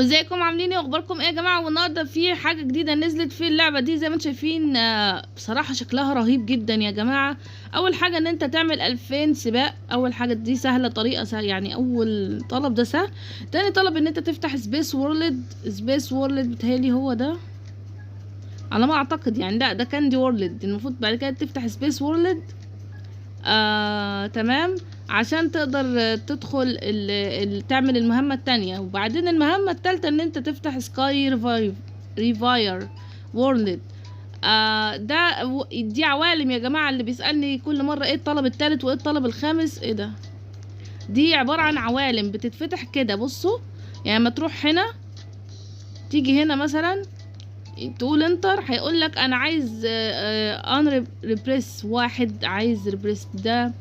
وازيكم عاملين ايه واخباركم ايه يا جماعه؟ والنهارده في حاجة جديدة نزلت في اللعبة دي زي ما انتم شايفين. بصراحة شكلها رهيب جدا يا جماعة. اول حاجة ان انت تعمل 2000 سباق، اول حاجة دي سهلة، طريقه سهلة يعني، اول طلب ده سهل. تاني طلب ان انت تفتح space world، space world بتهيألي هو ده على ما اعتقد يعني، لا ده candy world المفروض. بعد كده تفتح space world، تمام، عشان تقدر تدخل تعمل المهمة التانية. وبعدين المهمة التالتة ان انت تفتح sky riviera world. دي عوالم يا جماعة. اللي بيسألني كل مرة ايه الطلب التالت وايه الطلب الخامس، ايه ده؟ دي عبارة عن عوالم بتتفتح كده. بصوا يعني لما تروح هنا، تيجي هنا مثلا تقول enter، هيقول لك انا عايز، ان rebirth واحد، عايز rebirth ده،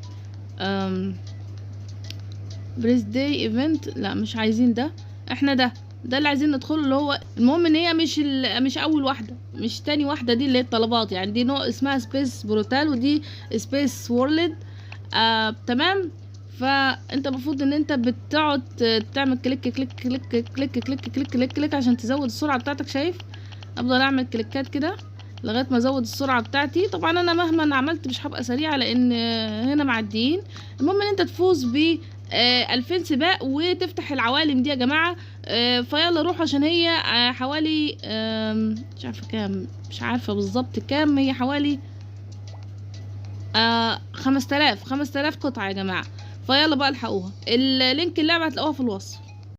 birthday event، لا مش عايزين ده، احنا ده اللي عايزين ندخله اللي هو المهم ان هي مش اول واحدة، مش تاني واحدة، دي اللي هي الطلبات يعني. دي نوع اسمها space portal ودي space world. تمام. فانت المفروض ان انت بتقعد تعمل click click click click click click click click عشان تزود السرعة بتاعتك. شايف؟ افضل اعمل كليكات كده لغاية ما ازود السرعة بتاعتي. طبعا انا مهما عملت مش هبقى سريعة لان هنا معديين. المهم ان انت تفوز ب 2000 سباق وتفتح العوالم دي يا جماعة. فيلا روحوا عشان هي، حوالي، مش عارفه كام، مش عارفه بالظبط كام، هي حوالي، 5000 قطعه يا جماعة. فيلا بقى الحقوها، ال link اللعبة هتلاقوها في الوصف.